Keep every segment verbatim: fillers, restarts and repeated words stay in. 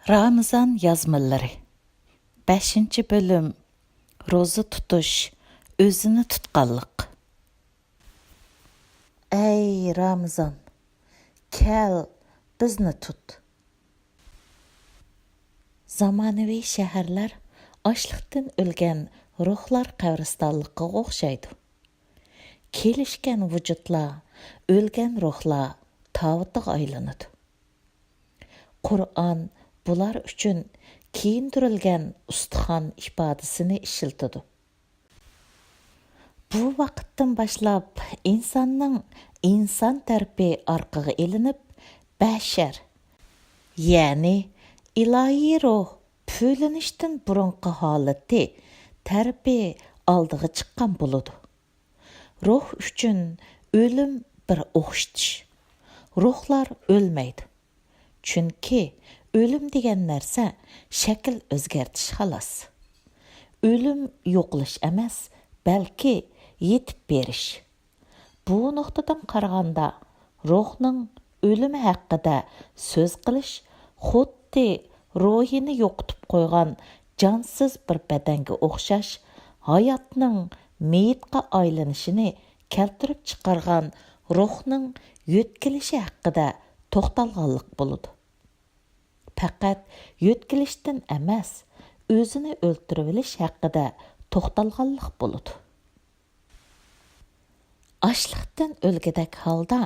رامىزان يازمىلىرى. بەشىنچى بۆلۈم. روزا تۇتۇش، ئۆزىنى تۇتقانلىق. ئەي رامىزان، كەل، بىزنى تۇت. زامانىۋى شەھەرلەر ئاچلىقتىن ئۆلگەن روھلار قەبرىستانلىقىغا ئوخشايدۇ. كېلىشكەن ۋۇجۇدلار، ئۆلگەن روھلار تاۋۇتىغا ئايلىنىدۇ. قۇرئان بۇلار ئۈچۈن كىيىندۈرۈلگەن ئۇستىخان ئىپادىسىنى ئىشلىتىدۇ. بۇ ۋاقىتتىن باشلاپ ئىنساننىڭ ئىنسان تەرىپى ئارقىغا ئېلىنىپ، بەشەر، يەنى ئىلاھىي روھ پۈۋلىنىشتىن بۇرۇنقى ھالىتى تەرىپى ئالدىغا چىققان بولىدۇ. روھ ئۈچۈن ئۆلۈم بىر ئوخشىتىش. روھلار ئۆلمەيدۇ. چۈنكى ئۆلۈم دېگەن نەرسە شەكىل ئۆزگەرتىش خالاس. ئۆلۈم يوقىلىش ئەمەس، بەلكى يېتىپ بېرىش. بۇ نۇقتىدىن قارىغاندا، روھنىڭ ئۆلۈمى ھەققىدە سۆز قىلىش خۇددى روھىنى يوقىتىپ قويغان جانسىز بىر بەدەنگە ئوخشاش، ھاياتنىڭ مېيىتقا ئايلىنىشىنى كەلتۈرۈپ چىقارغان روھنىڭ يۆتكىلىشى ھەققىدە توختالغانلىق بولىدۇ. پەقەت يۆتكىلىشتىن ئەمەس، ئۆزىنى ئۆلتۈرۈۋېلىش ھەققىدە توختالغانلىق بولىدۇ. ئاچلىقتىن ئۆلگۈدەك ھالدا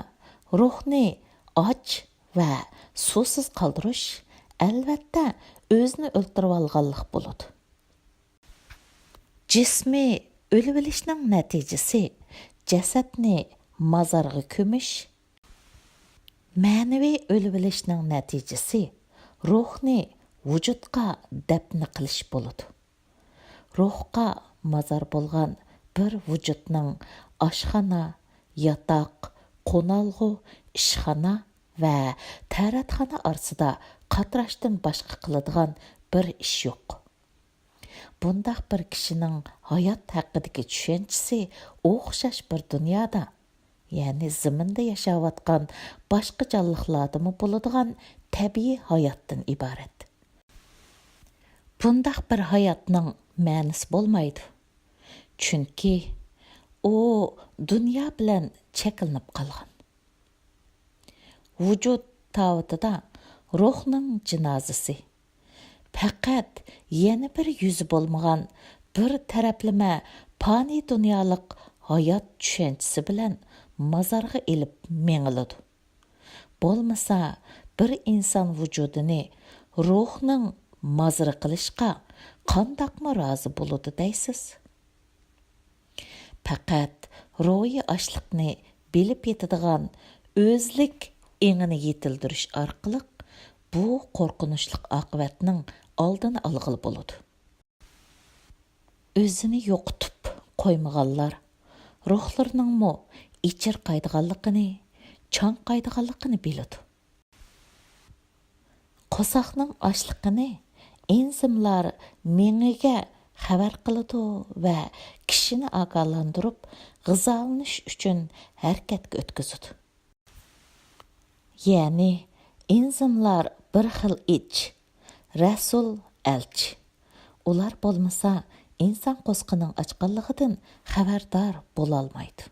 روھنى ئاچ ۋە سۇسىز قالدۇرۇش، ئەلۋەتتە، ئۆزىنى ئۆلتۈرۈۋالغانلىق بولىدۇ. جىسمىي ئۆلۈۋېلىشنىڭ نەتىجىسى جەسەتنى مازارغا كۆمۈش، مەنىۋى ئۆلۈۋېلىشنىڭ نەتىجىسى روھنى ۋۇجۇدقا دەپنە قىلىش بولىدۇ. روھقا مازار بولغان بىر ۋۇجۇدنىڭ ئاشخانا، ياتاق، قونالغۇ، ئىشخانا ۋە تەرەتخانا ئارىسىدا قاتراشتىن باشقا قىلىدىغان بىر ئىش يوق. بۇنداق بىر كىشىنىڭ ھايات ھەققىدىكى چۈشەنچىسى ئوخشاش بىر دۇنيادا، يەنى زېمىندا ياشاۋاتقان باشقا جانلىقلاردىمۇ بولىدىغان تەبىئىي ھاياتتىن ئىبارەت. بۇنداق بىر ھاياتنىڭ مەنىسى بولمايدۇ. چۈنكى ئۇ دۇنيا بىلەن چەكلىنىپ قالغان. ۋۇجۇد تاۋۇتىدا روھنىڭ جىنازىسى. پەقەت يەنە بىر يۈزى بولمىغان بىر تەرەپلىمە پانىي دۇنيالىق ھايات چۈشەنچىسى بىلەن مازارغا ئېلىپ مېڭىلىدۇ. بولمىسا، بىر ئىنسان ۋۇجۇدىنى روھنىڭ مازىرى قىلىشقا قانداقمۇ رازى بولىدۇ دەيسىز؟ پەقەت روھىي ئاچلىقنى بىلىپ يېتىدىغان ئۆزلۈك ئېڭىنى يېتىلدۈرۈش ئارقىلىق بۇ قورقۇنچلۇق ئاقىۋەتنىڭ ئالدىنى ئالغىلى بولىدۇ. ئۆزىنى يوقىتىپ قويمىغانلار روھلىرىنىڭمۇ ئېچىرقايدىغانلىقىنى، چاڭقايدىغانلىقىنى بىلىدۇ. قورساقنىڭ ئاچلىقىنى ئېنزىملار مېڭىگە خەۋەر قىلىدۇ ۋە كىشىنى ئاگاھلاندۇرۇپ، غىزالىنىش ئۈچۈن ھەرىكەتكە ئۆتكۈزىدۇ. يەنى ئېنزىملار بىر خىل ئىچ، رەسۇل، ئەلچى. ئۇلار بولمىسا، ئىنسان قورسىقىنىڭ ئاچقانلىقىدىن خەۋەردار بولالمايدۇ.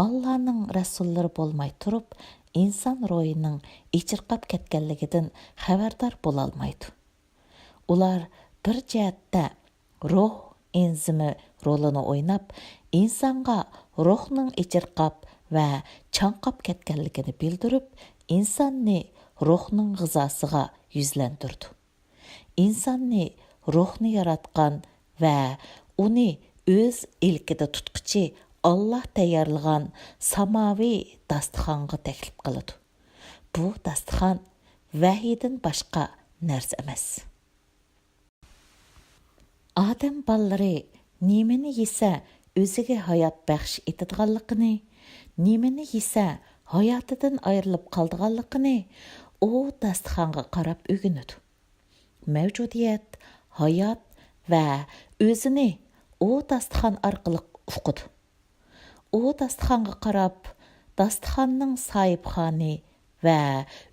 ئاللانىڭ رەسۇللىرى بولماي تۇرۇپ، ئىنسان روھىنىڭ ئېچىرقاپ كەتكەنلىكىدىن خەۋەردار بولالمايدۇ. ئۇلار بىر جەھەتتە روھ ئېنزىمى رولىنى ئويناپ، ئىنسانغا روھنىڭ ئېچىرقاپ ۋە چاڭقاپ كەتكەنلىكىنى بىلدۈرۈپ، ئىنساننى روھنىڭ غىزاسىغا يۈزلەندۈرىدۇ. ئىنساننى روھنى ياراتقان ۋە ئۇنى ئۆز ئىلكىدە تۇتقۇچى ئاللا تەييارلىغان ساماۋى داستىخانغا تەكلىپ قىلىدۇ. بۇ داستىخان ۋەھىيدىن باشقا نەرسە ئەمەس. ئادەم بالىلىرى نېمىنى يېسە ئۆزىگە ھايات بەخش ئېتىدىغانلىقىنى، نېمىنى يېسە ھاياتىدىن ئايرىلىپ قالىدىغانلىقىنى ئۇ داستىخانغا قاراپ ئۆگىنىدۇ. مەۋجۇدىيەت، ھايات ۋە ئۆزىنى ئۇ داستىخان ئارقىلىق ئۇقىدۇ. ئۇ داستىخانغا قاراپ، داستىخاننىڭ ساھىبخانى ۋە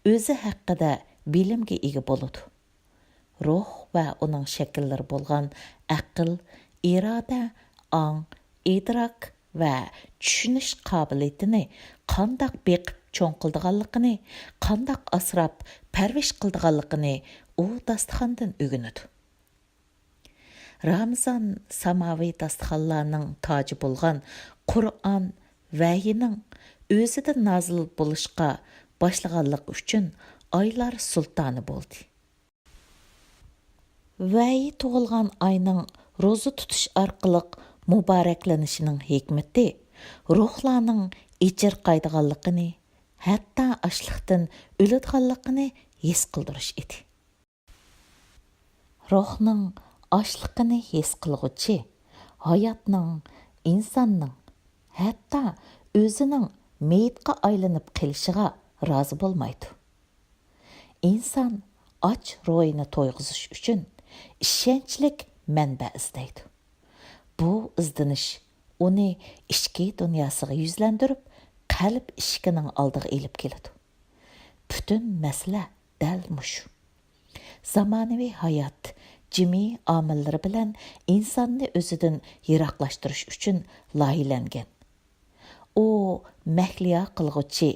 ئۆزى ھەققىدە بىلىمگە ئىگە بولىدۇ. روھ ۋە ئۇنىڭ شەكىللىرى بولغان ئەقىل، ئىرادە، ئاڭ، ئىدراك ۋە چۈشىنىش قابىلىيىتىنى قانداق بېقىپ چوڭ قىلىدىغانلىقىنى، قانداق ئاسراپ پەرۋىش قىلىدىغانلىقىنى ئۇ داستىخاندىن ئۆگىنىدۇ. رامىزان ساماۋى داستىخانلارنىڭ تاجى بولغان قۇرئان ۋەھىينىڭ ئۆزىدىن نازىل بولۇشقا باشلىغانلىقى ئۈچۈن ئايلار سۇلتانى بولدى. ۋەھىي تۇغۇلغان ئاينىڭ روزا تۇتۇش ئارقىلىق مۇبارەكلىنىشىنىڭ ھېكمىتى روھلارنىڭ ئېچىرقايدىغانلىقىنى، ھەتتا ئاچلىقتىن ئۆلىدىغانلىقىنى ھېس قىلدۇرۇش ئىدى. روھنىڭ ئاچلىقىنى ھېس قىلغۇچى ھاياتنىڭ، ئىنساننىڭ، ھەتتا ئۆزىنىڭ مېيىتقا ئايلىنىپ قېلىشىغا رازى بولمايدۇ. ئىنسان ئاچ روھىنى تويغۇزۇش ئۈچۈن ئىشەنچلىك مەنبە ئىزدەيدۇ. بۇ ئىزدىنىش ئۇنى ئىچكى دۇنياسىغا يۈزلەندۈرۈپ، قەلب ئىشىكىنىڭ ئالدىغا ئېلىپ كېلىدۇ. پۈتۈن مەسىلە دەل مۇشۇ. زامانىۋى ھايات جىمى ئامىللىرى بىلەن ئىنساننى ئۆزىدىن يىراقلاشتۇرۇش ئۈچۈن لايىھەلەنگەن. ئۇ مەھلىيا قىلغۇچى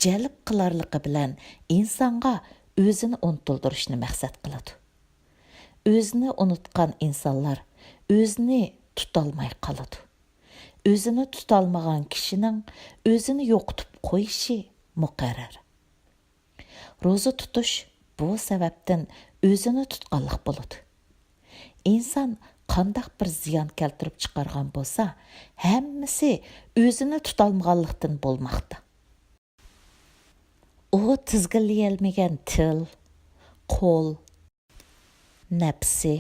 جەلپ قىلارلىقى بىلەن ئىنسانغا ئۆزىنى ئۇنتۇلدۇرۇشنى مەقسەت قىلىدۇ. ئۆزىنى ئۇنتقان ئىنسانلار ئۆزىنى تۇتالماي قالىدۇ. ئۆزىنى تۇتالمىغان كىشىنىڭ ئۆزىنى يوقىتىپ قويۇشى مۇقەررەر. روزا تۇتۇش بۇ سەۋەبتىن ئۆزىنى تۇتقانلىق بولىدۇ. ئىنسان قانداق بىر زىيان كەلتۈرۈپ چىقارغان بولسا، ھەممىسى ئۆزىنى تۇتالمىغانلىقتىن بولماقتا. ئۇ تىزگىنلىيەلمىگەن تىل، قول، نەپسى،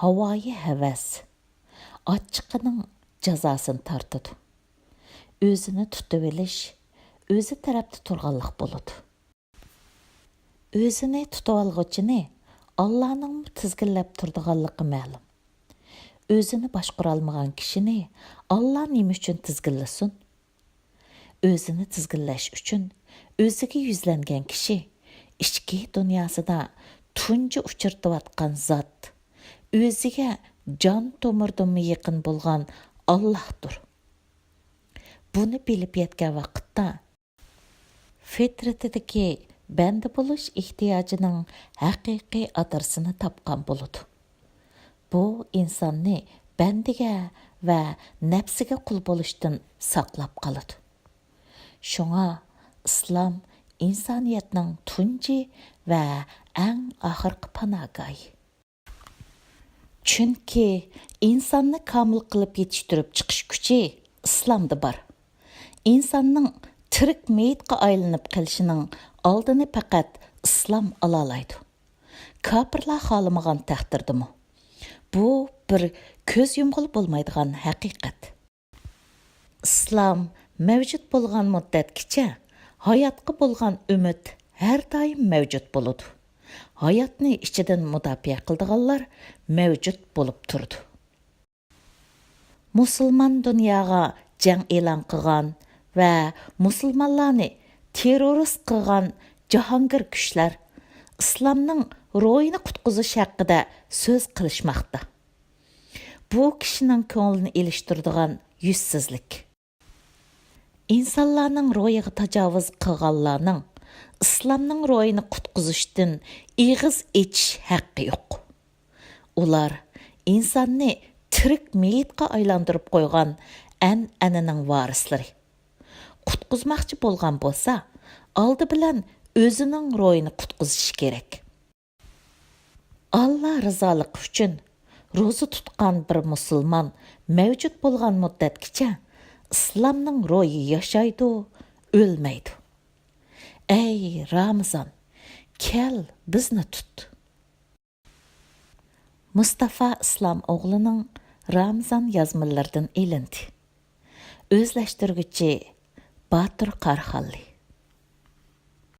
ھاۋايى ھەۋەس، ئاچچىقىنىڭ جازاسىنى تارتىدۇ. ئۆزىنى تۇتۇۋېلىش ئۆزى تەرەپتە تۇرغانلىق بولىدۇ. ئۆزىنى تۇتۇۋالغۇچىنى ئاللانىڭمۇ تىزگىنلەپ تۇرىدىغانلىقى مەلۇم. ئۆزىنى باشقۇرالمىغان كىشىنى ئاللا نېمە ئۈچۈن تىزگىنلىسۇن؟ ئۆزىنى تىزگىنلەش ئۈچۈن ئۆزىگە يۈزلەنگەن كىشى ئىچكى دۇنياسىدا تۇنجى ئۇچرىتىۋاتقان زات، ئۆزىگە جان تومۇردىنمۇ يېقىن بولغان ئاللاھتۇر. بۇنى بىلىپ يەتكەن ۋاقىتتا، فىترىتىدىكى بەندە بولۇش ئېھتىياجىنىڭ ھەقىقىي ئادرېسىنى تاپقان بولىدۇ. بۇ ئىنساننى بەندىگە ۋە نەپسىگە قۇل بولۇشتىن ساقلاپ قالىدۇ. شۇڭا ئىسلام ئىنسانىيەتنىڭ تۇنجى ۋە ئەڭ ئاخىرقى پاناھگاھى. چۈنكى ئىنساننى كامىل قىلىپ يېتىشتۈرۈپ چىقىش كۈچى ئىسلامدا بار. ئىنساننىڭ تىرىك مېيىتقا ئايلىنىپ قېلىشىنىڭ ئالدىنى پەقەت ئىسلام ئالالايدۇ. كاپىرلار خالىمىغان تەقدىردىمۇ. بۇ بىر كۆز يۇمغىلى بولمايدىغان ھەقىقەت. ئىسلام مەۋجۇت بولغان مۇددەتكىچە ھاياتقا بولغان ئۈمىد ھەر دائىم مەۋجۇت بولىدۇ. ھاياتنى ئىچىدىن مۇداپىئە قىلىدىغانلار مەۋجۇت بولۇپ تۇرىدۇ. مۇسۇلمان دۇنياغا جەڭ ئېلان قىلغان ۋە مۇسۇلمانلارنى تېررورىست قىلغان جاھانگىر كۈچلەر ئىسلامنىڭ روھىنى قۇتقۇزۇش ھەققىدە سۆز قىلىشماقتا. بۇ كىشىنىڭ كۆڭلىنى ئېلىشتۇرىدىغان يۈزسىزلىك. ئىنسانلارنىڭ روھىغا تاجاۋۇز قىلغانلارنىڭ ئىسلامنىڭ روھىنى قۇتقۇزۇشتىن ئېغىز ئېچىش ھەققى يوق. ئۇلار ئىنساننى تىرىك مېيىتقا ئايلاندۇرۇپ قويغان ئەنئەنىنىڭ ۋارىسلىرى. قۇتقۇزماقچى بولغان بولسا، ئالدى بىلەن ئۆزىنىڭ روھىنى قۇتقۇزۇشى كېرەك. ئاللا رىزالىقى ئۈچۈن روزا تۇتقان بىر مۇسۇلمان مەۋجۇت بولغان مۇددەتكىچە ئىسلامنىڭ روھى ياشايدۇ، ئۆلمەيدۇ. ئەي رامىزان، كەل، بىزنى تۇت. مۇستافا ئىسلام ئوغلىنىڭ رامىزان يازمىلىرىدىن ئېلىندى. ئۆزلەشتۈرگۈچى باتۇر قاراخانلى.